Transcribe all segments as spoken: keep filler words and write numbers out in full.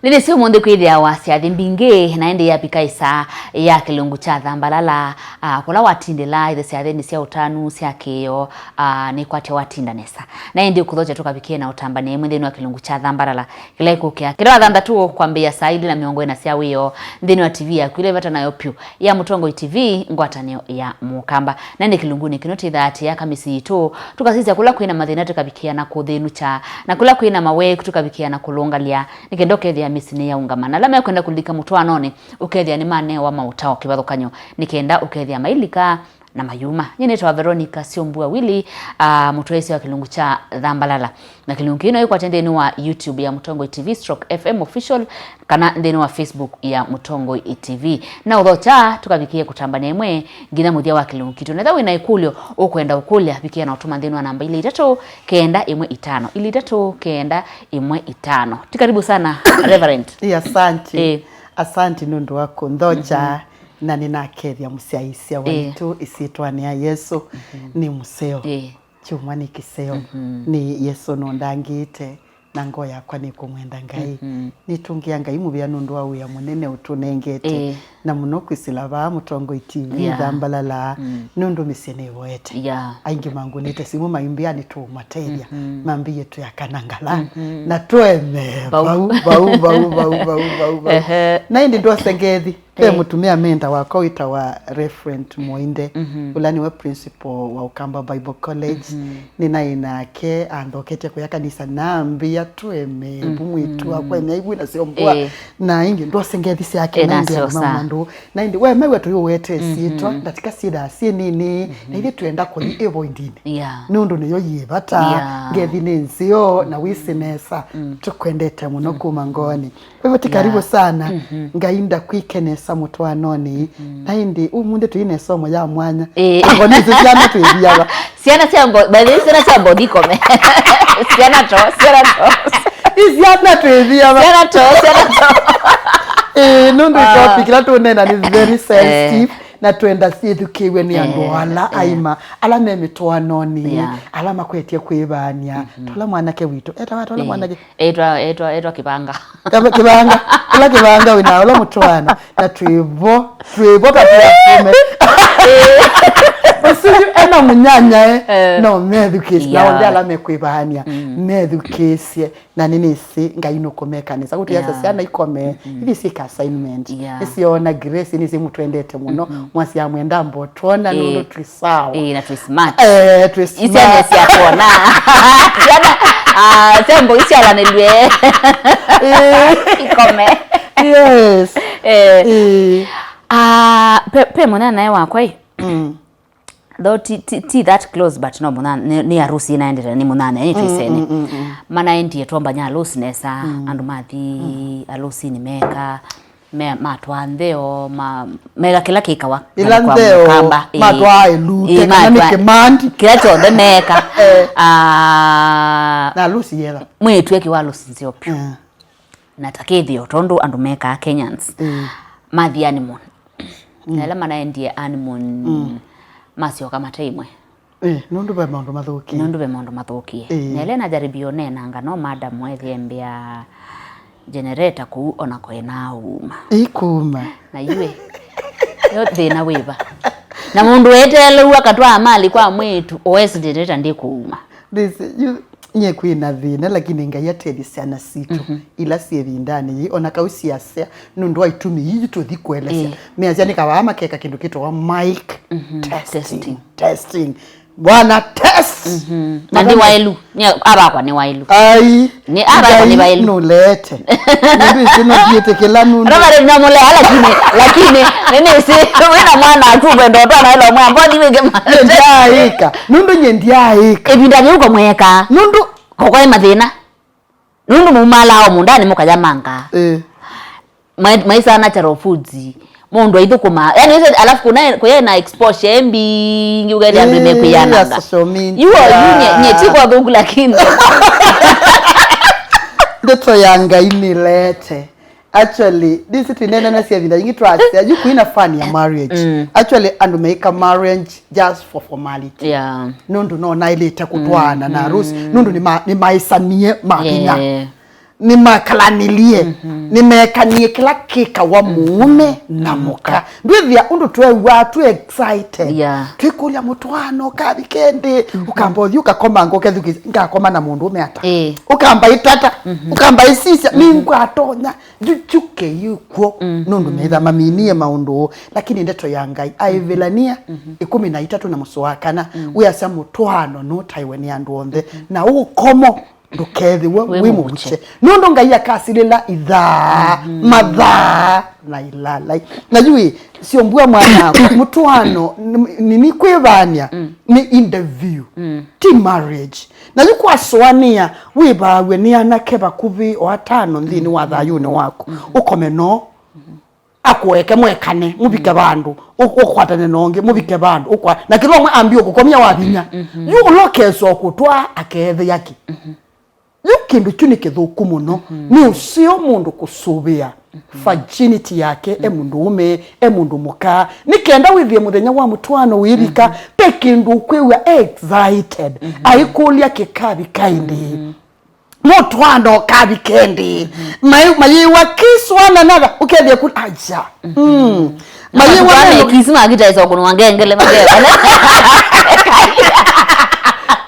Nĩnĩsĩ ũmũnthĩ kwĩthĩawa syathĩ mbingĩ, na ĩndĩ yavika ĩsaa ya kĩlungu kya Thambalala, ah, kũla watindĩla ĩthe syathĩnĩ sya ũtanu sya kĩĩo, ah, nĩkwatya watinda nesa. Na ĩndĩ ũkũthokya tũkavikĩe na ũtambania ĩmwe nthĩnĩ wa kĩlungu kya Thambalala kĩla ĩkũkĩa kĩla wa thanthatũ kwambĩĩa saa ilĩ na mĩongo ĩna sya wĩoo nthĩnĩ wa T V yaku ĩla ĩvata nayo pyũ ya Mũtongoi T V, ngwatanĩo ya Mũkamba. Na ĩndĩ kĩlungunĩ kĩno twĩthaa tũyaka mĩsyĩ yitũ, tũkasisya kũla kwĩ na mathĩna tũkavikĩa na kũthĩnũkya, na kũla kwĩ na maweeku tũkavikĩa na kũlũngalya, nĩ kenda ũkethĩa mĩsyĩ nĩyaũngama. Na ala mekwenda kũlika mũtwaanonĩ, ũkethĩa nĩmanewa maũtao kĩvathũkany'o, nĩ kenda ũkethĩa mailika na mayuma. Nyie nĩtawa Veronica Syombua Willy, ah, mũtwaĩĩsya wa kĩlungu kya Thambalala. Na kĩlungu kĩĩ no ĩkwate nthĩnĩ wa YouTube ya Mũtongoi T V stroke F M Official, kana nthĩnĩ wa Facebook ya Mũtongoi T V. Na ũthokya tũkavikĩe kũtambania ĩmwe nginya mũthya wa kĩlungu kitũ. Na ethĩwa wĩ na ĩkũlyo ũkwenda ũkũlya, vikĩa na ũtũma nthĩnĩ wa namba ilĩ itatũ kenda ĩmwe itano, ilĩ itatũ kenda ĩmwe itano. Ti karibu sana, Reverend. Ĩ, asante. Ĩ. Asante nũndũ wa kũnthokya. Mhm. Na nĩnakethya mũsyaĩĩsya. Ĩ. Waitũ ĩsyĩtwanĩ ya Yesũ. Mhm. Nĩ mũseo. Ĩ. Kyumwa nĩ kĩseo. Mhm. Nĩ Yesũ nũndangĩĩte, na ngoo yakwa nĩkũmwenda Ngai. Mhm. Nĩtũngĩa Ngai mũvea nũndũ wa wĩa mũnene ũtũnengete. Ĩ. Na mũno kwĩsĩla vaa Mũtongoi T V. Yeah. Thambalala, mm, nũndũ mĩsyĩ nĩvoete. Yeah. Aingĩ mangũnĩte simũ maimbĩa nĩtũũmatethya. Mhm. Mambĩie twĩakana ngala. Mhm. Na tũemee vau, vau, vau, vau, vau, vau, vau. Ehe. Na ĩndĩ ndwose ngethi. Ve, eh, mũtumĩa menda wakwa wĩtawa Reverend Moinde, mhm, ũla nĩwe principal wa Ũkamba Bible College. Mhm. Nĩnaĩ nake anthoketye kũya kanisa, nambĩa tũemee, mhm, vu mwĩĩtu wakwa, ene aivu na syombua. Eh. Na ĩngĩ ndwose ngethi syake, eh, na ĩndĩ nasyo andũ ma sa. Mandũ. Na ĩndĩ we mew'a tũyũwete, mhm, syĩtwa, ndatika syĩthaa syĩ nini, mhm, na ithyĩ twenda kũthi ĩvoindinĩ. Yeah. Nũndũ nĩyo yĩ vata, yeah, ngethi nĩ nzeo, na wĩsĩ nesa. Mm. Tũkwendete mũno, mm, kuma ngoonĩ. Kwa hivyo, ti karibu sana. Mhm. Ngai ndakwĩke nesa mũtwaanonĩ. Mhm. Na ĩndĩ, ũmũnthĩ twĩ na ĩsomo ya mwanya. Ĩĩ. Angoni isu syana twĩthiawa. Syana sya ngo-, by the way, syana sya ngothi ikome. Syana to, syana to. Isyana twĩthiawa. Syana to, syana to. Ĩĩ, nũndũ, ah, topic ĩla tũneena nĩ very sensitive. Eh. Na twenda syĩthukĩĩw'e nĩ andũ, eh, ala, eh, aima, ala me mĩtwaanonĩ, yeah, ala makwetye kwĩvaany'a. Mhm. Tola mwanake witũ. Etawa tola, eh, mwanake. Etwa, etwa, etwa Kĩvanga. Kĩva-, Kĩvanga. Ũla Kĩvanga wĩ na ũla mũtwaano. Na twĩ vo, twĩ vo ta twĩ atũme. Ũsu yu ena mũnyanyae, eh, no methukĩĩsye. Na, yeah, onthe ala mekwĩvaany'a, mm, methukĩĩsye. Na nĩnĩsĩ Ngai nũkũmeka nesa. Kũtwĩasya, yeah, syana ikome, mhm, ithi syĩka assignment. Yeah. Nĩsyona Grace, nĩsĩ mũtwendete mũno. Mhm. Mwasya mwenda mbotwona, eh, nũndũ twĩ sawa. Eh, na twĩ smart. Eh, twĩ smart. Isyana sya kwona. Syana, ah, sya ngo isyalanĩlw'e. Eh. Ikome. Yes. Eh. Eh. Ah, pe, pe mũnyanyae wakwa ĩ. Mm. Though ti, ti, ti that close, but no mũna-, nĩ, nĩ arusi ĩnaendete nĩ mũnyanyae, nĩ, mm, twĩsene. Mm, mm, mm. Manaendie twombanya arusi nesa, mm, andũ mathi, mm, arusinĩ meka, me, matwaa ntheo, ma, meka kĩla kĩkawa. Ĩla ntheo, Mũkamba, ĩĩ. Matwaa ĩlute, ĩĩ, kana nĩ matwaa kĩmandi. Kĩla kyonthe meka. Eh. Ah, na arusi yetha. Mwĩĩtu ekiwa arusi nzeo pyũ. Mm. Na ta kĩthĩo, tondũ andũ mekaa Kenyans, mm, mathi honeymoon. Mm. Na ĩla manaendie honeymoon, mm, masyoka mate ĩmwe. Eh, nũndũ ve maũndũ mathũkie. Nũndũ ve maũndũ mathũkie. Eh. Na ĩla najaribio neenanga, no madam wethĩe mbĩa generator kũu, ona ko ĩnauma. Ĩkuma. Na iwe, yo thĩna wĩva? Na mũndũ weteelewa akatwaa mali kwa mwĩĩtu, oesi generator ndĩkũuma. This, you, Nyie kwĩ na thĩna, lakini Ngai atethye syana sitũ, mhm, ila syĩ ĩvindanĩ yĩĩ, ona kau syasya, nũndũ wa itumi ii tũthi kũelesya. Ĩĩ. Measya nĩ kavaa makeka kĩndũ kĩtawa mic, mhm, testing. Testing. Testing. Bwana, test! Mhm. Na nĩ waĩlu. Nĩ avakwa nĩ waĩlu. Ai. Nĩ avakwa nĩ Ngai waĩlu. Nũleete. Nũndũ ĩsĩ no ndiĩtĩkĩla nũndũ. Reverend no mũlea, lakini, lakini, nĩnĩsĩ, wĩna mwana aku kwenda ũtwana ĩla ũmwe, ambo thiwĩke ma-, nyie ndyaĩka. Nũndũ nyie ndyaĩka. Ĩvinda yĩu kamweka. Nũndũ. Kokoe mathĩna. Nũndũ mumaalaa o mũndanĩ mũkayamanga. Eh. Mai-, maisa natural foods. Mũndũ aithũkũma. Yaani, alafu kuna, kuya na exposure mbingi ũkethĩa andũ, eh, mekwĩyananga. Ya social media. Yu, yu nye, nye ti kwa thũku lakini. Ndeto ya Ngai nĩleete. Actually, ndisi twineenanasya ĩvinda yingĩ twasya, yu kwina fan ya marriage. Mm. Actually, andũ meika marriage just for formality. Yeah. Nũndũ no naĩlĩte kũtwaana na, mm, Rose, nũndũ nĩma-, nĩmaĩsanie mavinya. Yeah. nĩmakalanĩlye, nĩmeekanie kĩla kĩkawa mũũme na mũka. Ndwĩthĩa ũndũ tweew'aa twĩ excited. Yeah. Twĩkũlya mũtwaano ũkavike ĩndĩ, ũkamba ũthi ũkakomanga ũkethukĩsya, ngakoma na mũndũũme ata? Ĩĩ. Ũkamba ĩtata, ũkamba ĩsisya, nĩngwatonya. Yu, yu kĩĩ kw'o, nũndũ metha maminie maũndũ ũũ. Lakini ndeto ya Ngai, Aevelania ĩkũmi na itatũ na mũsoa wa kana, wĩasya mũtwaano nũtaĩwe nĩ andũ onthe, na ũkomo ndũkethĩwe wĩ mũvuche. Nũndũ Ngai akasilĩla ithaa, mathaa, na ilalai. Na yu ĩ, syombua mwana, mũtwaano, nĩ, nĩ, nĩ kwĩvaany'a, nĩ interview, ti marriage. Na yu kwasũanĩa, wĩvaaw'e nĩ anake vakuvĩ o atano nthĩnĩ wa thayũnĩ waku. Ũkome no, akũeke mwekane, mũvike vandũ, ũ-, ũkwatane na ũngĩ, mũvike vandũ, ũkwa-, na kĩla ũmwe ambie ũkũkomya wa vinya. Yu ũla ũkesa ũkũtwaa akeethĩa kĩ? Yu kĩndũ kyu nĩ kĩthũku mũno. Nĩ ũseo mũndũ kũsũvĩa virginity yake e mũndũũme, e mũndũ mũka. Nĩ kenda wĩthĩe mũthenya wa mũtwaano wĩvika, ve kĩndũ ũkwĩw'a e excited. Aikũlya kĩkavika ĩndĩ. Mũtwaano ũkavika ĩndĩ. Mai-, mayĩwa kiss one another, ũkethĩa kũla, aja. Mm. Mayĩwa meno- kisi makitaisa kũnwa ngengele makeo.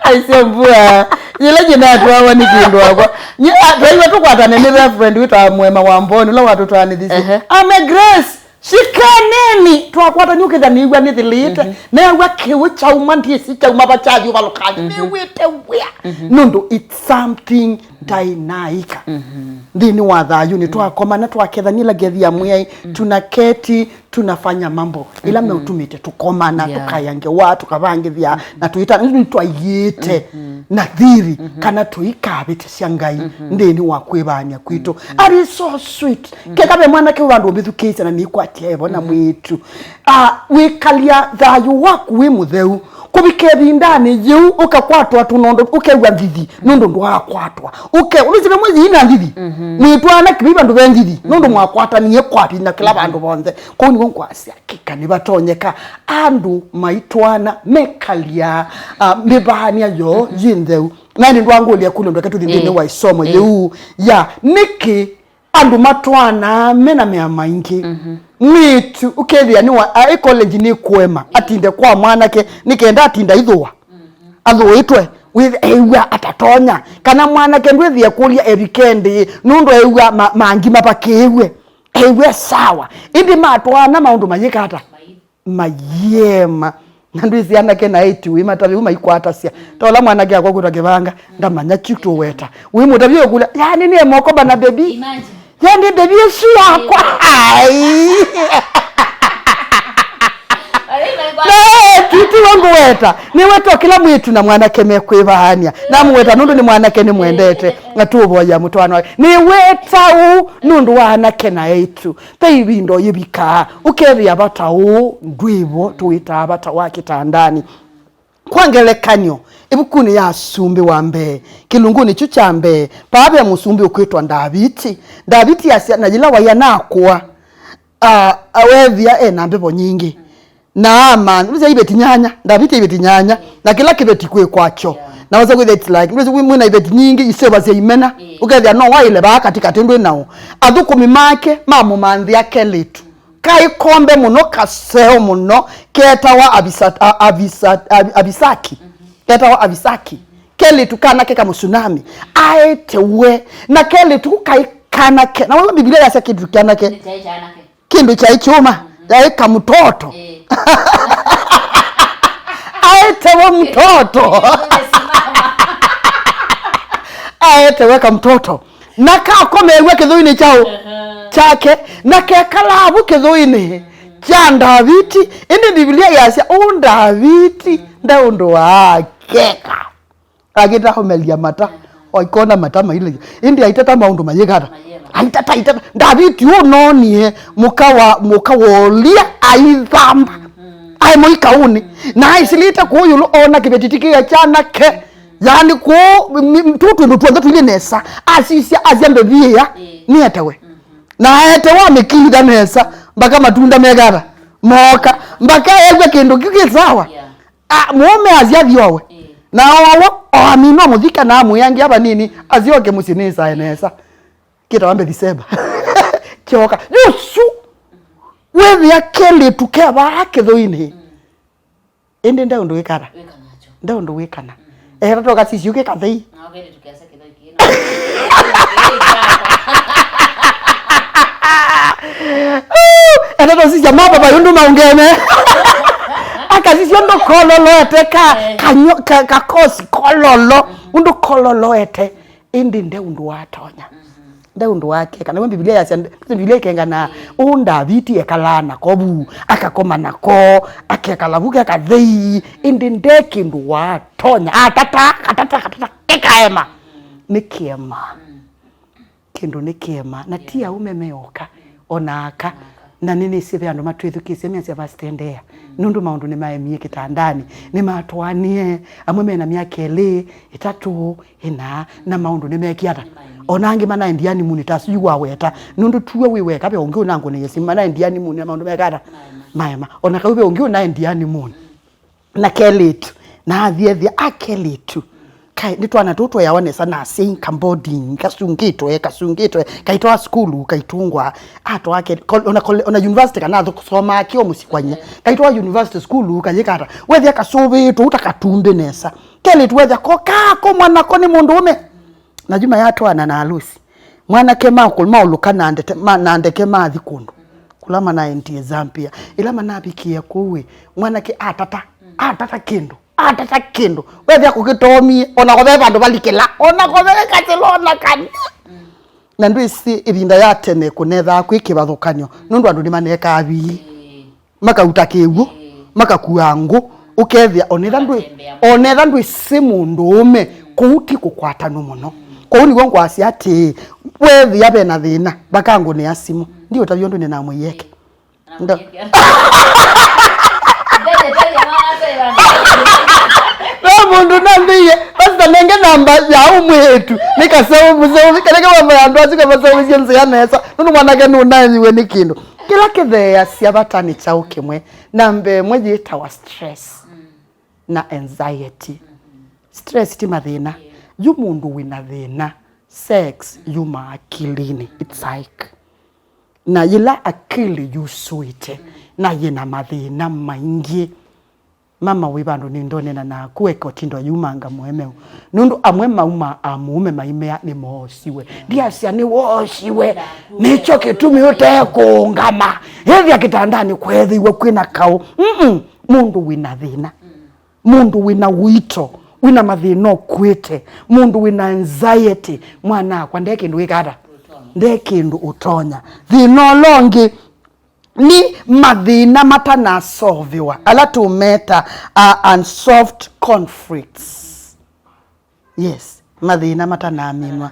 Aisye mbua. Yĩla nyina atwawa nĩ kĩndũ wakwa. Nye, a, twaiwa tũkwatane nĩ Reverend wĩtawa Mwema wa Mboni, ũla watũtwaanĩthisye. Ehe. Ame Grace, shikaneni. Twakwatani ũkĩtha nĩw'a nĩthilĩte. Neew'a kĩw'ũ kyauma, ndyĩsĩ kyauma va kyathiũvalũka. Nĩw'ĩte wĩa. Nũndũ it's something ndainaĩka. Nthĩnĩ wa thayũ nĩtwakomana, twakethania ĩla ngethi ya Mwĩai, tunaketi, tunafanya mambo ĩla meũtumĩte tũkomana, yeah, tũkaĩa ngewa, tũkavangĩthya, na tũita, nĩtwaiĩte na thiri, kana tũikavĩtĩsya Ngai nthĩnĩ wa kwĩvaany'a kwitũ. That is so sweet. Keka ve mwanake wĩ vandũ ũmĩthukĩĩsya na nĩkwatya evo na mwĩĩtu. Ah, wĩkalya thayũ waku wĩ mũtheu. Kũvika ĩvindanĩ yĩu, ũkakwatwa tũnondo, ũkew'a nzithi, nũndũ ndwaakwatwa. Ũke-, ũvĩsĩ vamwe yĩina nzithi. Mwĩtwaana kĩvei vandũ ve nzithi, nũndũ mwakwatanie kwati na kĩla vandũ vonthe. Kwoou nĩw'o ngwasya, kĩka nĩvatonyeka andũ maitwaana mekalya, ah, mĩvaany'a yoo yĩ ntheu. Na nĩ ndwangũlya kũlyo ndweke tũthi nthĩnĩ wa ĩsomo yĩu. Ya, nĩkĩ andũ matwaanaa me na mea maingĩ. Mwĩĩtu ũkethĩa nĩ wa, aĩ college nĩ kũema, atinde kwa mwanake, nĩ kenda atinda aithũa. Athũĩtwe, wĩthĩa eĩw'a atatonya. Kana mwanake ndwĩthĩe kũlya evike ndĩĩ, nũndũ eĩw'a ma-, mangĩ mavakĩĩw'e. Eĩw'e sawa. Ĩndĩ matwaana maũndũ mayĩka ata? Mayĩema. Na ndwĩsĩ anake na eĩtu wĩ matavya ũu maikwatasya. Ta ũla mwanake akwa kwĩtwa Kĩvanga, ndamanya kyu tũweta. Wĩ mũtavya ũkũlya, "Yani nĩ moko bana baby?" Imagine. Yani baby ĩsu yakwa. Ai. Na eĩtu tiwe ngũweta. Nĩweta kĩla mwĩĩtu na mwanake mekwĩvaany'a. Namũweta nũndũ nĩ mwanake nĩmwendete. Na tũũvoya mũtwaano wake. Nĩweta ũu nũndũ wa anake na eĩtu. Ve ĩvinda ũyĩvikaa, ũkethĩa vata ũũ ndwĩvo tũwĩtaa vata wa kĩtandanĩ. Kwa ngelekany'o, ĩvukunĩ ya Asumbĩ wa Mbee, kĩlungunĩ kyu kya mbee, vaa ve mũsumbĩ ũkwĩtwa Ndaviti. Ndaviti asya, na yĩla waĩ anakũa, a, a, weethĩa e na mbevo nyingĩ. Na amantha, ũsya iveti nyanya, Ndaviti iveti nyanya, na kĩla kĩveti kwĩ kwakyo. Na wasa kwĩthĩa it's like, ndwĩsĩ mwĩ na iveti nyingĩ, iseva sya imena, ũkethĩa no waĩle vaa katĩkatĩ ndwĩ nao. Athũkũmi make mamũmanthĩa kelĩtu kaikombe mũno, kaseo mũno, ketawa Avisa-, a-, Avisa-, Avi-, Avisaki. Ketawa Avisaki. Kelĩtu kanake ka Mũsunami. Aete we. Na kelĩtu kai kanake. Na wewe Biblia yasya kĩndũ kyanake. Nĩ kyaĩ kyanake. Kĩndũ kyaĩ kyũma, yaĩ kamũtoto. Ĩĩ. Aetewe mũtoto. Aetewe kamũtoto. Na kakomeew'a kĩthũinĩ kyaũ? Kyake. Na kekalaa vu kĩthũinĩ kya Ndaviti. Ĩndĩ Mbivilia yasya, ũũ Ndaviti nde ũndũ wa keka. Akĩtaũmelya mata, aikona mata mailye. Ĩndĩ aitata maũndũ mayĩkata. Aitata, aitata. Ndaviti ũnoonie mũka wa, mũka wa Ulia aithamba. Aĩ mũikaũnĩ. Na aisilĩte kũu ĩũlũ ona kĩveti tikĩĩa kyanake. Yaani kũu, mi-, tũ twĩndũ tw'onthe tũilye nesa. Asisya, asya mbevi ĩya, nĩetewe. Na aetewa amĩkitha nesa, mpaka matunda mekata. Moka. Mpaka eew'a kĩndũ kĩu kĩ sawa. Ah, mũũme asya athyowe. Ĩĩ. Na oawa, oaminwa mũthika na amwĩa angĩ avanini, asyoke mũsyĩ nĩsae nesa. kĩtawa Mbethiseba. Kyoka. Yũsu. Wĩthĩa kelĩtu kevaa kĩthũinĩ. Ĩndĩ nde ũndũ wĩkana. Wĩkanakyo. Nde ũndũ wĩkana. Ethatoka sisyu kĩ kathei. Na ũkĩte tũkĩasa kĩthoi kĩĩ na. Ethatoka sisya mababa yũndũ maũngeme. Akasisya ũndũ kololoete ka, kanyo, ka, ka kosi kololo. Ũndũ kololoete. Ĩndĩ nde ũndũ watonya. Nde ũndũ wake, kana we Mbivilia yasya, Mbivilia ĩkenganaa, ũũ Ndaviti ekalaa nako vu, akakoma nako, akekala vu ke kathei, ĩndĩ nde kĩndũ watonya, atata, katata, katata, kĩkaema. Nĩ kĩema. Kĩndũ nĩ kĩema, na ti aũme meoka, ona aka. Na nĩnĩsĩ ve andũ matwĩthukĩĩsye mesya vasitendeea, nũndũ maũndũ nĩmaemie kĩtandanĩ, nĩmatwaanie, amwe mena myaka ĩlĩ, ĩtatũ, ĩna, na maũndũ nĩmekie ata? Ona angĩ manaendie animuni ta asu yu waweta, nũndũ tuwe wĩ weka ve ũngĩ ũnangũnĩie simu, manaendie animuni na maũndũ meka ata? Maema. Ona kau ve ũngĩ ũnaendie animuni. Na kelĩtu, na athiethia a kelĩtu. Kai, nĩ twana tũu tweawa nesa na asyai, kamboding, kasungĩtwe, kasungĩtwe, kaitwa sukulu, kaitungwa, atwa ke, kol-, ona, kol-, ona university kana athũkũsomaa kĩ o mũsyĩ kwa inya. Kaitwa university sukulu, kayĩkata. Wethĩa kasũvĩtwe, ũta katumbĩ nesa. Kelĩtu wethĩa ko, kako mwanako nĩ mũndũũme. Na juma yatwana na alusi. Mwanake makũ-, maũlũka na ndete-, ma-, na ndeke mathi kũndũ. Kũla manaendie Zambia. Ĩla manavikie kũu ĩ, mwanake atata, atata kĩndũ, atata kĩndũ. Wethĩa kũkĩtomie, ona kũve vandũ valikĩla, ona kũve katĩla, ona kana. Na ndwĩsĩ ĩvinda ya tene kũnethaa kwĩ kĩvathũkany'o, nũndũ andũ nĩmanekaa vii. Makauta kĩw'ũ, makakua ngũ, ũkethĩa onetha ndwĩ, onetha ndwĩsĩ mũndũũme, kũu ti kũkwatanũ mũno. Kwoou nĩw'o ngwasya atĩĩ, wethĩa ve na thĩna, vakangũnĩa simũ. Ndiũtavya ũndũ nĩnamwĩie eke. Ndo- Ve mũndũ nambĩie, "Pastor, nenge namba ya ũmwĩĩtu, nĩkaseũvũseũvĩ, keleke mambo ya andũ asu kamaseũvĩsye nzĩa nesa, nũndũ mwanake nũnaenyiwe nĩ kĩndũ." Kĩla kĩtheeasya vata nĩ kyaũ kĩmwe? Namba ĩmwe yĩtawa stress na anxiety. Stress ti mathĩna. Yu mũndũ wĩna thĩna, sex yumaa akilinĩ. It's like, na yĩla akili yusũĩte, na yĩna mathĩna maingĩ. Mama wĩ vandũ nĩndonena naku, eka ũtindo yumanga mũemeu. Nũndũ amwe mauma a mũũme maimea nĩmoosiwe. Ndiasya nĩwoosiwe. Nĩkyo kĩtumi ũtekũũngama. Ĩthĩa kĩtandanĩ kweethĩiwe kwĩna kaũ. Mm-mm. Mũndũ wĩna thĩna. Mũndũ wĩna ũito. Wĩna mathĩna ũkwĩte. Mũndũ wĩna anxiety. Mwana akwa nde kĩndũ wĩkata. Nde kĩndũ ũtonya. Thĩna ũla ũngĩ nĩ mathĩna matanasolviwa, ala tũmeta, uh, unsolved conflicts. Yes, mathĩna matanaminwa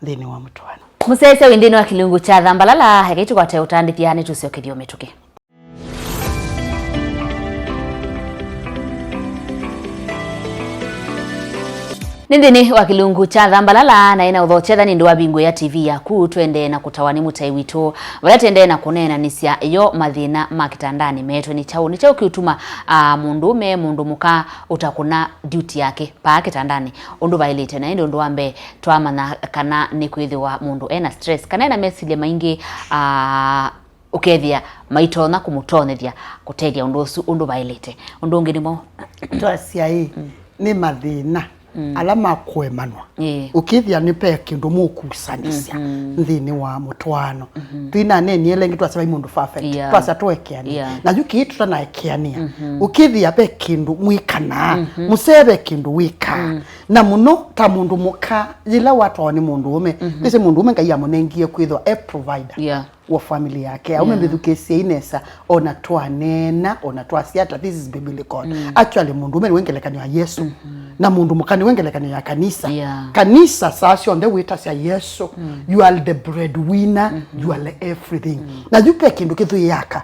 nthĩnĩ wa mũtwaano. Mũsyaĩĩsya wĩ nthĩnĩ wa kĩlungu kya Thambalala, eke tũkwate ũtandĩthya nĩtũsyokethye mĩtũkĩ. Nĩ nthĩnĩ wa kĩlungu kya Thambalala, na ĩna ũthokya nĩ ndĩ wa vingũ ya T V yaku, twendee na kũtawa nĩ mũtai witũ, vala twendee na kũneenanĩsya yo mathĩna ma kĩtandanĩ metwe nĩ kyaũ, nĩ kyaũ kĩũtuma, a, mũndũũme, mũndũ mũka ũtakũna duty yake paa kĩtandanĩ ũndũ vaĩlĩte. Na ĩndĩ ũndũ wa mbee, twamanya kana nĩ kwĩthĩwa mũndũ ena stress, kana ena mesilya maingĩ, a, ũkethĩa maitonya kũmũtonyethya kũtethya ũndũ ũsu ũndũ vaĩlĩte. Ũndũ ũngĩ nĩmo twasya ĩ, nĩ mathĩna ala makũemanwa. Ĩĩ. Ũkĩthĩa nĩ pe kĩndũ mũkusanĩsya nthĩnĩ wa mũtwaano. Twĩnanenie ĩla ĩngĩ twasya vai mũndũ perfect. Yeah. Twasya tũekeanĩa. Yeah. Na yu kĩĩ tũtanaekeanĩa. Ũkĩthĩa ve kĩndũ mwĩkanaa, mũsee ve kĩndũ wĩkaa. Na mũno ta mũndũ mũka, yĩla watwawa nĩ mũndũũme, nĩsĩ mũndũũme Ngai amũnengie kwĩthwa e provider. Yeah. Wa family yake. Aume, yeah, mbĩthukĩĩsyei nesa, ona twaneena, ona twasya ata, this is biblical. Actually, mũndũũme nĩwe ngelekany'o ya Yesũ. Na mũndũ mũka nĩwe ngelekany'o ya kanisa. Yeah. Kanisa saa syonthe wĩtasya Yesũ. You are the breadwinner, you are the everything. Na yu ve kĩndũ kĩthũĩaka.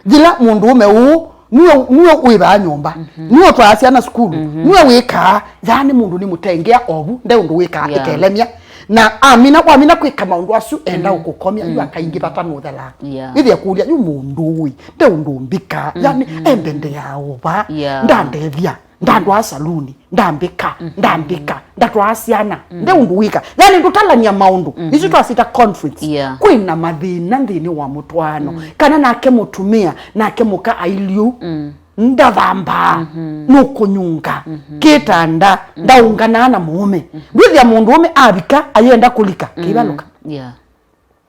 Yĩla mũndũũme ũũ, nue, nue wĩvaa nyũmba, nue ũtwaa syana sukulu, nue wĩkaa, yaani mũndũ nĩ mũtengea ovu, nde ũndũ wĩkaa, yeah, ĩtelemya. Na amina, wamina kwĩka maũndũ asu, enda ũkũkomya, yu akaingĩ vata nũthelaa. Yeah. Ĩthĩa kũlya, yu mũndũ ũĩ, nde ũndũ mbĩkaa, yaani, embendea ova, yeah, ndandethya. Ndandwaa saluni, ndambĩka, ndambĩka, ndatwaa syana, nde ũndũ wĩka. Yani, ndũtalany'a maũndũ. Isu twasita conflicts. Yeah. Kwĩna mathĩna nthĩnĩ wa mũtwaano. Kana nake mũtumĩa, nake mũka ailye ũu. Ndathambaa, nũkũnyunga, kĩtanda, ndaũnganaa na mũũme. Ndwĩthĩa mũndũũme avika, ayenda kũlika, kĩivalũka. Yeah.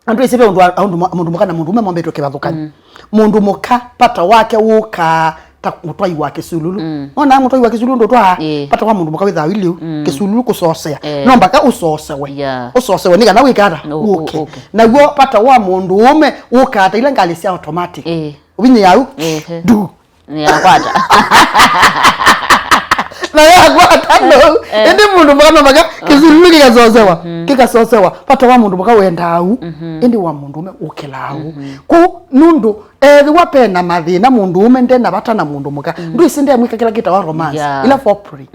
Andũ aisĩ ve ũndũ wa, ũndũ mwa-, mũndũ mũka na mũndũũme mombĩtwe kĩvathũkany'o. Mũndũ mũka, vata wake wũkaa ta mũtwai wa kĩsululu. Nona mũtwai wa kĩsululu ndũtwaa, ĩĩ, vata wa mũndũ mũka wĩthaa ũilye ũu, kĩsululu kũsosea. Eh. No mpaka ũsosewe. Yeah. Ũsosewe nĩ kana wĩke ata? Ũ-, ũ-, ũke. Naw'o vata wa mũndũũme wũkaa ta ila ngalĩ sya automatic. Ĩĩ. Ũvinyĩa au? Ehe. Du. Nĩyakwata. Na yakwata no. Eh. Ĩndĩ mũndũ mũka no mpaka kĩsululu kĩkasosewa. Kĩkasosewa. Vata wa mũndũ mũka wendaa au. Ĩndĩ wa mũndũũme ũkĩlaa au. Kũu nũndũ ethĩwa pena mathĩna mũndũũme nde na vata na mũndũ mũka. Ndwĩsĩ ndemwĩka kĩla kĩtawa romance. Yeah. Ila foreplay.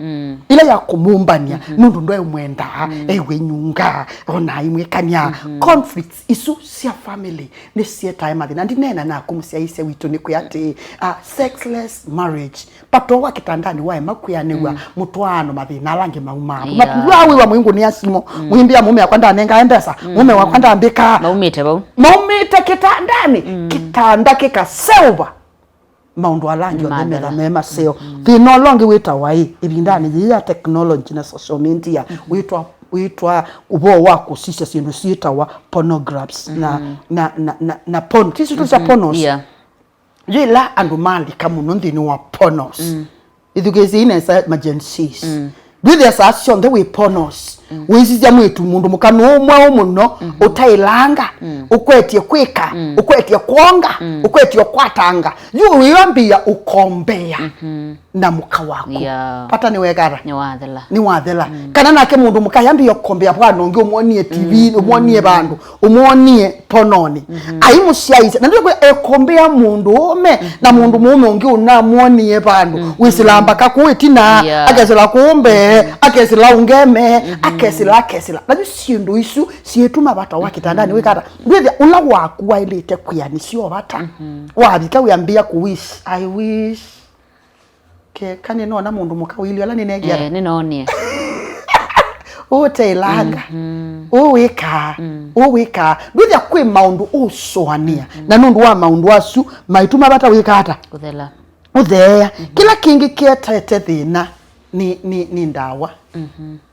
Ila ya kũmũmbany'a. Nũndũ ndwaĩmwendaa. Ew'e nyunga. Ona aimwĩkany'a. Conflicts isu sya family nĩsyetae mathĩna. Ndineena naku mũsyaĩĩsya witũ nĩkwĩa atĩ, ah, sexless marriage. Vata wa kĩtandanĩ waema kwĩanĩw'a mũtwaano mathĩna ala angĩ maumaa. Yeah. Matulaa wĩwa mũingũnĩa simũ, mũimbĩa mũme wakwa ndanengae mbesa, mũme wakwa ndambĩkaa. Maumĩte vau. Maumĩte kĩtandanĩ, kĩtanda kĩkaseũva. Maũndũ ala angĩ onthe metha me maseo. Thĩna ũla ũngĩ wĩtawa ĩ, ĩvindanĩ yĩĩ ya technology na social media, wĩtwa, wĩtwa ũvoo wa kũsisya syĩndũ syĩtawa pornographs na, na, na, na, na porn. Ti syĩndũ sya pornos. Yeah. Yĩla andũ malika mũno nthĩnĩ wa pornos. Ithukĩĩsyei nesa ma Gen Zs. Ndwĩthĩa saa syonthe wĩ pornos. Wĩsisya mwĩĩtu mũndũ mũka nũũ mwaũ mũno, ũtaĩlanga, ũkwetye kwĩka, ũkwetye kwonga, ũkwetye ũkwatanga. Yu wĩwambĩĩa ũkombea na mũka waku. Yeah. Vata nĩwekata? Nĩwathela. Nĩwathela. Kana nake mũndũ mũka yambĩĩa ũkombea vwana ũngĩ, ũmwonie T V, ũmwonie vandũ, ũmwonie pononi. Aimũsyaĩĩsya. Na ndio ekombea mũndũ ũme na mũndũ mũũme ũngĩ ũnamwonie vandũ. Wĩsĩla mbaka kũu ĩtina, yeah, akesĩla kũu mbee, akesĩla ũngeme, akesĩla, akesĩla. Na yu syĩndũ isu syĩtuma vata wa kĩtandanĩ wĩkata. Ndwĩthĩa ũla waku waĩlĩte kwĩa nĩsyo vata. Wavika wĩambĩĩa kũ wish, I wish. Keka nĩnoona mũndũ mũka ũilye ala nĩneekie ata? Eh, nĩnoonie. Ũteelanga. Ũwĩkaa. Ũwĩkaa. Ndwĩthĩa kwĩ maũndũ ũsũanĩa. Na nũndũ wa maũndũ asu, maituma vata wĩka ata? Kũthela. Ũtheea. Kĩla kĩngĩ kĩetete thĩna nĩ, nĩ, nĩ ndawa.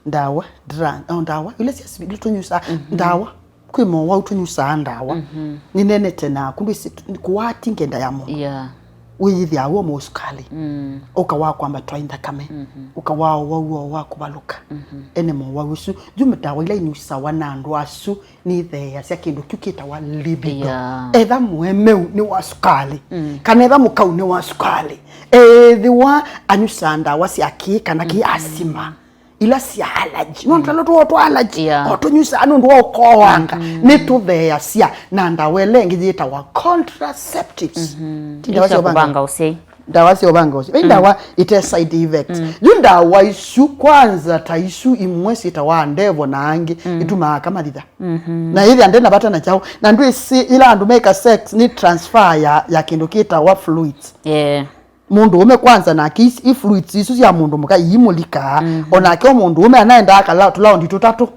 Ndawa, drug, o ndawa, ila sya sivili tũnyusaa. Ndawa. Kwĩ mowau tũnyusaa ndawa. Nĩnenete naku, ndwĩsĩ, kũwati ngenda ya mũndũ. Yeah. Wĩyĩthĩa wĩ mũsukalĩ. Ũka wa kwamba twai nthakame. Ũka wa ũwau wa kũvalũka. Ene mowau ũsu. Yu ndawa ila inyusawa na andũ asu nĩitheeasya kĩndũ kyu kĩtawa libido. Yeah. Etha mũemeu nĩ wa sukalĩ. Kana etha mũkau nĩ wa sukalĩ. Ethĩwa anyusaa ndawa sya kĩĩ kana kĩĩ asima. Ila sya allergy. No tala tuo twa allergy. Yeah. O tunyusaa nũndũ wa ũkoanga. Nĩtũtheeasya na ndawa ĩla ĩngĩ yĩtawa contraceptives. Ti ndawa sya ũvanga ũsyai. Ndawa sya ũvanga ũsyai. Vai ndawa ite side effect. Yu ndawa isu kwanza ta isu imwe syĩtawa ndevo na angĩ itumaa kamathitha. Na ĩthĩa ndena vata na kyaũ. Na ndwĩsĩ ila andũ meka sex nĩ transfer ya, ya kĩndũ kĩtawa fluids. Yeah. Mũndũũme kwanza nake is-, i fluids isu sya mũndũ mũka iimũlikaa. Onake o mũndũũme anaendaa kala tũlaundi tũtatũ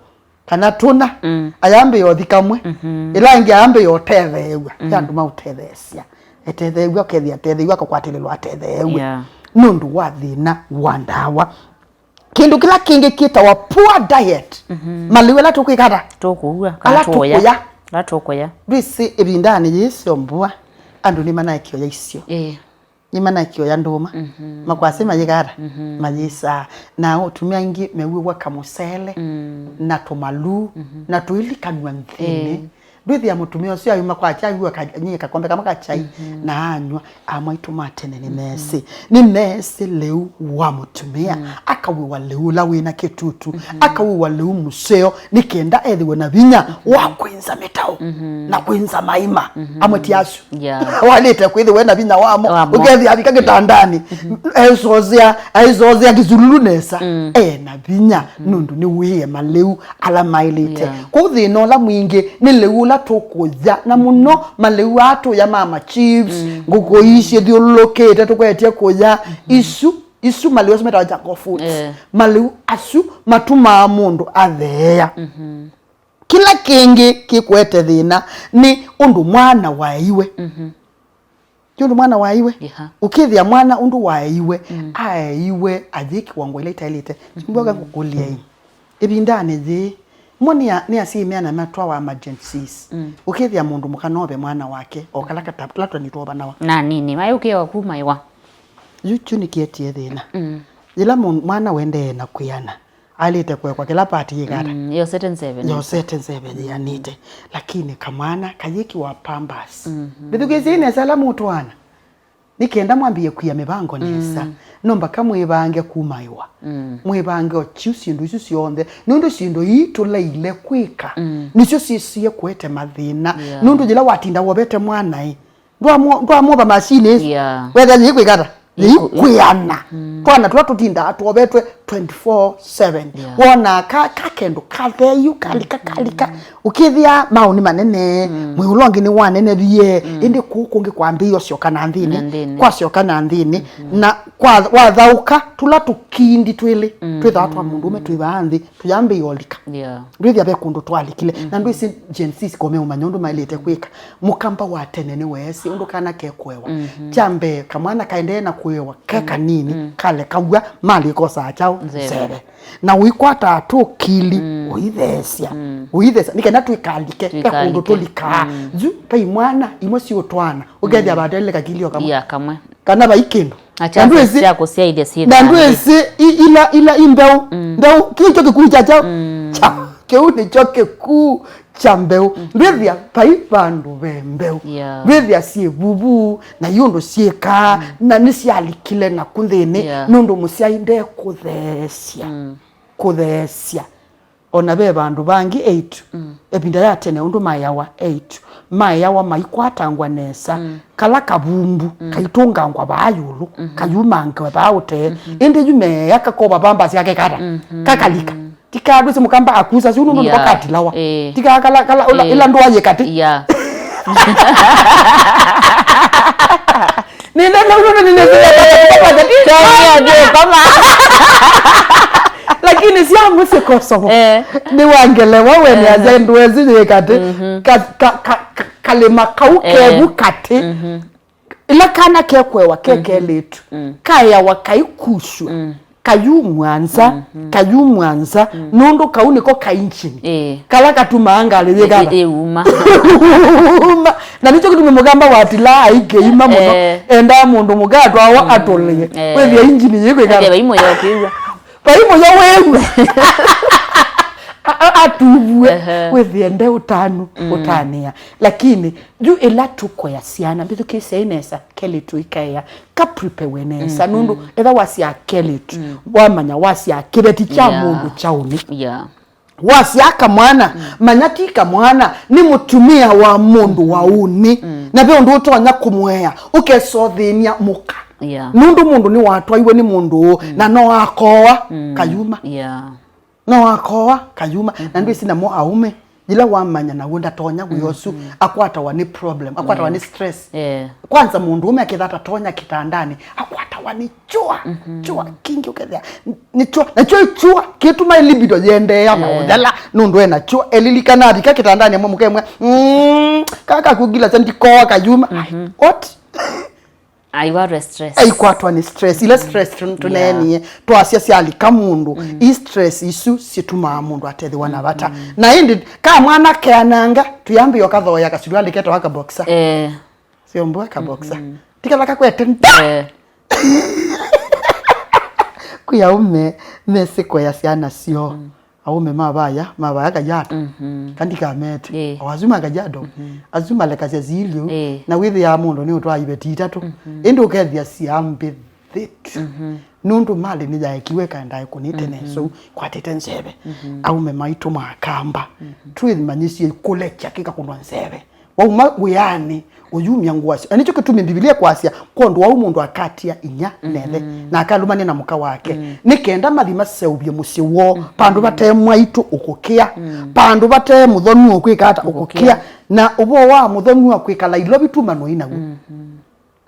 kana tũna. Ayambĩĩa ũthi kamwe. Ĩla ĩngĩ ayambĩĩa ũtetheew'a. Ve andũ maũtetheesya. Etetheew'a, ũkethĩa atetheew'a, akakwatĩlĩlwa atetheew'a. Yeah. Nũndũ wa thĩna wa ndawa. Kĩndũ kĩla kĩngĩ kĩtawa poor diet. Malĩu ala tũkwĩka ata? Tũkũua, ala kana tũkũya. Tũkũya. Ala tũkũya. Ndwĩsĩ ĩvindanĩ yĩĩ syo mbua, andũ nĩmanaekĩoya isyo. Ĩĩ. Nĩmanakĩoya ndũma. Makwasĩ mayĩkata, mayĩsaa. Na atumĩa aingĩ mew'ĩwa kamũsele na tũmaluu na tũilikanw'a nthĩnĩ. Ĩĩ. Ndwĩthĩa mũtumĩa ũsu ayuma kwa chai, ayua kanyie kakombe kamwe ka chai na anywa. Amwaitũ ma tene nĩmeesĩ. Nĩmeesĩ lĩu wa mũtumĩa. Akawĩwa lĩu ũla wĩna kĩtutu. Akawĩwa lĩu mũseo nĩ kenda ethĩwe na vinya wa kwĩnza mĩtaũ na kwĩnza maima. Amwe ti asu. Yeah. Walĩte kwĩthĩwa ena vinya wamo. Wamo. Ũkethĩa avika kĩtandanĩ. Esosea, aisosea kĩsululu nesa. Ena vinya, nũndũ nĩwĩe malĩu ala maĩlĩte. Yeah. Kwoou thĩna ũla mwingĩ nĩ lĩu ũla tũkũya. Na mũno malĩu aa tũya ma ma chips, ngũkũ ii syĩthyũlũlũkĩte tũkwetye kũya. Isu Isu malĩu asu metawa jackfruits. Eh. Malĩu asu matumaa mũndũ atheea. Mhm. Kĩla kĩngĩ kĩkũete thĩna nĩ ũndũ mwana waeiwe. Mhm. Ti ũndũ mwana waeiwe. Ĩha. Ũkĩthĩa mwana ũndũ waeiwe, mm, aeiwe ayĩ kĩwango ila itaĩlĩte. Mhm. Mbyoka ngũkũlye ĩ. Ĩvindanĩ yĩĩ, mo nĩ a-, nĩ asyai meana matwawa emergencies. Mm. Ũkĩthĩa mũndũ mũka nove mwana wake, o kala kata-, kala twanitwovanawa. Na nini, maĩ ũkĩwa kuma ĩwa. Yu kyu nĩkĩetie thĩna. Mm. Yĩla mũ-, mwana wendee na kwĩana, alĩte kũekwa kĩla pati yĩkata. Mm, yosete nzeve nesa. Yosete nzeve yĩanĩte. Lakini kamwana kayĩkiwa pampers. Mhm. Mbĩthukĩĩsyei nesa ala mũtwaana. Nĩ kenda mwambĩĩe kwia mĩvango nesa. Mm. No mbaka mwĩvange kuma ĩwa. Mm. Mwĩvange o kyu syĩndũ isu syonthe. Nũndũ syĩndũ ii tũlaile kwĩka, mm, nĩsyo syĩsie kũete mathĩna. Yeah. Nũndũ yĩla watinda wovete mwana-ĩ, Ndwamũ-, ndwamũva machine ĩsu. Yeah. Wethĩa yĩikwĩkata. Yĩiku-, yĩikwĩana. Mm. Twana tũla tũtindaa twovetwe twenty-four seven. Yeah. Wona ka, ka kendũ katheyu, kalika, kalika. Mm. Ũkĩthĩa maũ nĩ manene, mm, mwĩĩ ũla ũngĩ nĩ wanenevie, mm, ĩndĩ kũu kũngĩ kwambĩĩe ũsyoka na nthĩnĩ. Na nthĩnĩ. Kwasyoka na nthĩnĩ. Mm-hmm. Na kwa, wathaũka, tũla tũkindi twĩlĩ, mm, twĩthaa twa mũndũũme twĩ vaa nthĩ, tũyambĩĩa ũlika. Yeah. Ndwĩthĩa ve kũndũ twalikile. Na, mhm, ndwĩsĩ Gen Z ko meũmanya ũndũ maĩlĩte kwĩka. Mũkamba wa tene nĩweesĩ ũndũ kana kekũewa. Mhm. Kya mbee, kamwana kaendee na kũewa ke, mm, kanini, mm, kalekaw'a malĩkosaa kyaũ? Nzeve. Nzeve. Na ũikwataa tũkili, mm, ũitheesya. Mm. Ũitheesya. Nĩ kenda tũikalike, ve kũndũ, tũikalike, tũlikaa. Mm. Yu, vai mwana, imwe siũtwaana, ũkethĩa, mm, vatelele kakili o kamwe. Yeah, kamwe. Kana vai kĩndũ. Na chances sya kũsyaithya syĩ na thĩ. Ndwĩsĩ i-, ila, ila i mbeũ. Mm. Mbeũ, kĩu kyo kĩkuu kya kyaũ? Mm. Kya, kĩu nĩkyo kĩkuu kya mbeũ. Mm. Ndwĩthĩa vai vandũ ve mbeũ. Yeah. Ndwĩthĩa syĩ vuvu, na iũndũ syĩkaa, mm, na nĩsyalikile naku nthĩnĩ, yeah, nũndũ mũsyai ndekũtheesya. Mm. Kũtheesya. O na ve vandũ vangĩ eitu, mm, ĩvinda ya tene ũndũ maeawa eitu, maeawa maikwatangwa nesa, mm, kala kavumbu, mm, kaitũngangwa vaa ĩũlũ, mhm, kayumangwe vaa ũtee, mhm, ĩndĩ yu meea kakova vamba syake kata, mhm, kakalika. Ti kaa ndwĩsĩ mũkamba akusa syũnũ nũndũ, yeah, kakatilawa. Eh. Ti kaa kala, kala, ũla, eh, ĩla ndũa yĩ katĩ. Yeah. Nĩnene ũndũ nĩnĩsĩaa. Lakini sya mũsyĩ kosovo. Eh. Nĩwangelewa we nĩ, eh, asya ndũa ĩsu yĩ katĩ. Mhm. Ka, ka, ka, ka, kalĩma kau, eh, kevu katĩ. Mhm. Ĩla kana kekũewa ke, mhm, kelĩtu. Mm. Kaeawa kaikusw'a. Mm. Kayumw'a nza, mhm, kayumw'a nza, mm, nũndũ kau nĩko ka engine. Ĩĩ. Kala katumaa ngalĩ yĩkata. Ĩ-, ĩ-, ĩuma. Uma. Na nĩkyo kĩtumi mũkamba watilaa aikĩima mũno. Eh. Endaa mũndũ mũka atwawa, mm, atũlĩe. Eh. Wĩthĩa engine yĩkwĩkata. Wĩthĩa vai mũyo ũkĩw'a. Vai mũyo wĩw'a. A-, a-, atuvue. Ehe. Wĩthĩe nde ũtanu, mm, ũtanĩa. Lakini, yu ĩla tũkoya syana, mbĩthukĩĩsyai nesa, kelĩtu ikaea, kapripewe nesa, mhm, nũndũ etha wasyaa kelĩtu, mm, wamanya wasyaa kĩveti kya, yeah, mũndũ kyaũnĩ. Yeah. Wasyaa kamwana, mm, manya ti kamwana, nĩ mũtumĩa wa mũndũ, mm, wa ũnĩ. Mm. Na ve ũndũ ũtonya kũmũea, ũkesothĩny'a mũka. Yeah. Nũndũ mũndũ nĩwatwaiwe nĩ mũndũ ũũ, mm, na no akoa, mm, kayuma. Yeah. No akoa kayuma. Na, mhm, ndwĩsĩ namo aũme, yĩla wamanya naw'o ndatonya wĩa ũsu, mhm, akwatawa nĩ problem, akwatawa, yeah, nĩ stress. Yeah. Kwanza mũndũũme aketha atatonya kĩtandanĩ, akwatawa nĩ kyũa, mhm, kyũa kingĩ ũkethĩa, n-, nĩ kyũa, na kyũa kyũa kĩtuma libido yendeea na, yeah, ũthela, nũndũ ena kyũa, elilikana avika kĩtandanĩ amwe mũkemwe, mm, kaka kugila sa ndikoa kayuma. Mhm. What? Aikwatwa stress. Aikwatwa nĩ stress. Ila stress tũ-, tũneenie, yeah, twasya syalika mũndũ. Mm. I stress isu situmaa mũndũ atethĩwa na vata. Mm. Na ĩndĩ, ka mwana keananga, tuyambĩĩa ũkathoya kasulwali ketawa kaboxer. Eh. Sio mbua kaboxer. Mm-hmm. Ti kala kakwete nda. Eh. Kwĩ aũme mesĩ kũea syana syoo. Mm. Aũme mavaya, mavaya Kajiado. Mhm. Kandikamete. Ĩĩ. O asu ma Kajiado. Mhm. Asu malekasya siilyo. Ĩĩ. Na wĩthĩaa mũndũ nĩ ũtwaa iveti itatũ. Mhm. Ĩndĩ ũkethĩa siambĩthĩtw'e. Mhm. Nũndũ malĩ nĩyaekiwe ĩkaendaa ĩkũnĩte, mhm, nesa ũu, kwatĩte nzeve. Mhm. Aũme maitũ ma Kamba. Mhm. Twĩmanyĩsye ĩkũlekya kĩkakũnwa nzeve. Wauma wĩanĩ, ũyumya ngũa syo. Na nĩkyo kĩtumi Mbivilia ĩkwasya, kwondũ wa ũu mũndũ akatia inyia, mhm, na ĩthe, na akalũmany'a na mũka wake, mm, nĩ kenda mathi maseũvye mũsyĩ woo, mhm, vandũ vate mwaitũ ũkũkĩa, mm, vandũ vate mũthonu ũkwĩka ata? Ũkũkĩa. Ũkũkĩa. Na ũvoo wa mũthonu wa kwĩkala ilovi tumanwa inaw'o. Mhm.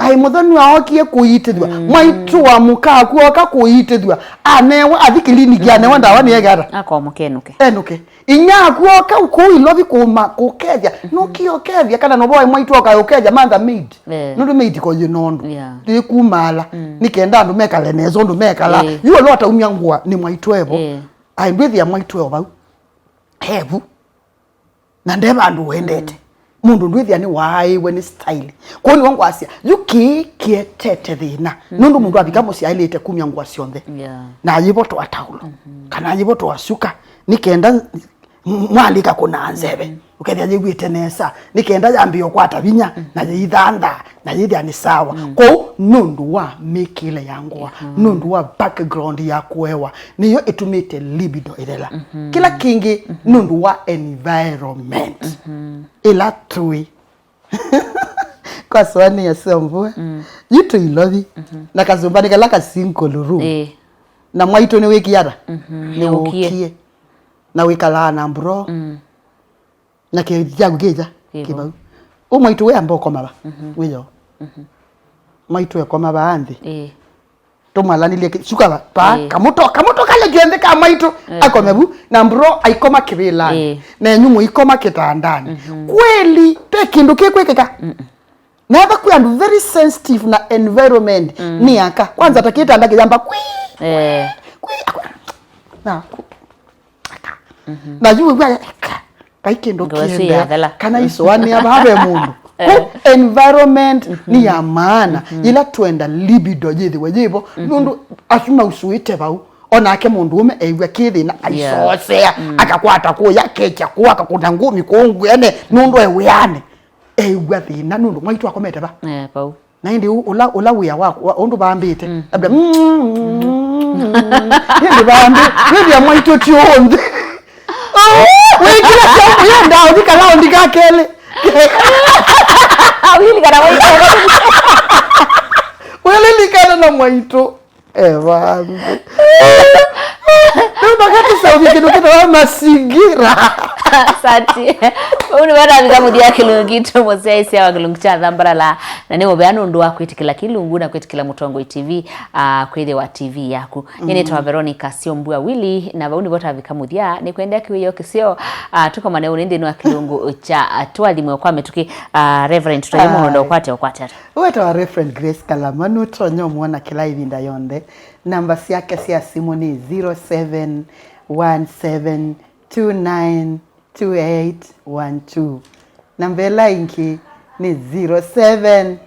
Aĩ mũthoni aokie kũitĩthw'a. Mm. Mwaitũ wa mũka aku oka kũitĩthw'a. Anewa, athi kiliniki, anewa ndawa nĩeke ata? Akomoka enũke. Enũke. Inya aku oka kũu Ilovi kũma, kũkethya. Mhm. Nũkie ũkethya, kana novo waĩ mwaitũ oka ũkethya, mantha maid. Eh. Nũndũ maid ko yĩ nondũ. Yeah. Ndĩkumaala. Mm. Nĩ kenda andũ mekale nesa ũndũ mekala. Eh. Yu ũla ataumya ngũa nĩ mwaitũ evo. Eh. Aĩ ndwĩthĩa mwaitũ evo vau. Evu. Na nde vandũ wendete. Mm. Mũndũ ndwĩthĩa nĩ waaĩwe nĩ style. Kwoou nĩw'o ngwasya, yu kĩĩ kĩetete thĩna. Mm-hmm. Nũndũ mũndũ avika mũsyĩ aĩlĩte kumya ngũa syonthe. Yeah. Na ayĩvotoa taulo. Mm-hmm. Kana ayĩvotoa suka. Nĩ kenda m-, mwalĩka kũnaa nzeve. Mm-hmm. Ũkethĩa yĩw'ĩte nesa. Nĩ kenda yambĩĩa ũkwata vinya. Mm-hmm. Na yĩithanthaa. Na yĩthĩa nĩ sawa. Mm. Kwoou nũndũ wa mĩkĩle ya ngũa, mm-hmm, nũndũ wa background ya kũewa, nĩyo ĩtumĩte libido ĩthela. Mm-hmm. Kĩla kĩngĩ, mm-hmm, nũndũ wa environment, mm-hmm, ĩla tũĩ. Kwa sũanĩa syombue, mm, yu tũi Ilovi, mm-hmm, na kasumbani kala ka single room. Ĩĩ. Na mwaitũ nĩwĩkie ata? Mm-hmm. Nĩwũkie. Nĩwũkie. Na wĩkalaa na bro. Mm. Na kĩveti kyaku kĩkya? Kĩvo. Kĩvau. Ũ mwaitũ we amba ũkoma va? Mhm. Wĩyo. Mhm. Mwaitũ ekoma vaa nthĩ. Ĩĩ. Tũmwalanĩlye kĩ-, suka va, va, ĩĩ, kamũto, kamũto kale kyonthe ka mwaitũ, ĩĩ, akome vu, na bro aikoma kĩvĩlanĩ. Ĩĩ. Na enyu mũikoma kĩtandanĩ. Mhm. Kweli, pe kĩndũ kĩkwĩkĩka? Mm-mm. Netha kwĩ andũ very sensitive na environment, mm, nĩ aka. Kwanza ta kĩtanda kĩyamba kwĩ, eh, kwĩ, kwĩ, na kũ-, aka. Mhm. Na yu wĩw'a aka. Kai kĩndũ kĩenda kana isũanĩa vaa ve mũndũ. Eh. Ku environment, mhm, nĩ ya maana, mhm, yĩla twenda libido yĩthĩwe yĩvo, mhm, nũndũ asu mausũĩte vau. Onake mũndũũme ew'a kĩ thĩna, yeah, aisosea, mm, akakwata kũya, akekya kũu, akakũna ngũmi kũu ngwene, nũndũ e wĩanĩ. Eĩw'a thĩna nũndũ mwaitũ akomete va? Eh, vau. Na ĩndĩ ũ-, ũla, ũla wĩa wa, wa ũndũ vambĩte, mm, labda, mm, ĩndĩ vambĩ, wĩthĩa mwaitũ ti ũnthĩ. Wĩkĩla syamu yenda ũthi kalaundi ka kelĩ. Ũlilikana mwaitũ. Wĩlilikana na mwaitũ. Evange. Nũndũ katũseũvya kĩndũ kĩtawa masingira. Asante. Ũu nĩwona vika mũthya kĩlungu kitũ mũsyaĩsya wa kĩlungu kya Thambarala. Na nĩ mũvea nũndũ wa kwĩtĩkĩla kĩlungu na kwĩtĩkĩla Mũtongoi T V, ah, kwĩthĩwa T V yaku. Nĩ nĩtawa Veronica Syombua Willy, na vau nĩvo tavika mũthya. Nĩkwendea kĩwĩoo kĩseo, ah, tũkomane ũnĩ nthĩnĩ wa kĩlungu kya, ah, Tũathimwe kwa Mĩtũkĩ, ah, Reverend, tũtaie mũno, ai, ũkwate, ũkwate ata? Wĩtawa Reverend Grace Kalama, nũtonya ũmwona kĩla ĩvinda yonthe. Namba syake sya simũ nĩ zero seven one seven two nine two eight one two. Namba ĩla ĩngĩ nĩ zero seven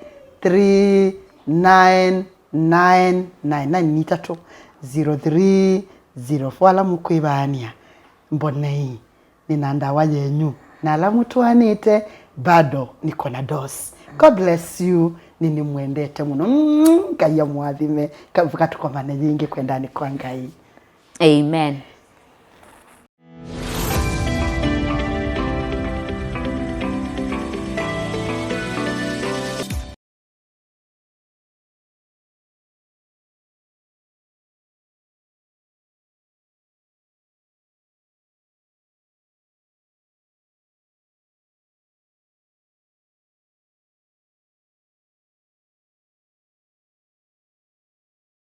three nine nine nine nine, nĩ itatũ, zero three zero four. Ala mũkwĩvaany'a, mbonei. Nĩna ndawa yenyu. Na ala mũtwaanĩte, bado niko na dose. God bless you. Nĩnĩmwendete mũno. Mm, Ngai amũathime. Ka-, katũkomane yĩngĩ kwendanĩ kwa Ngai. Amen.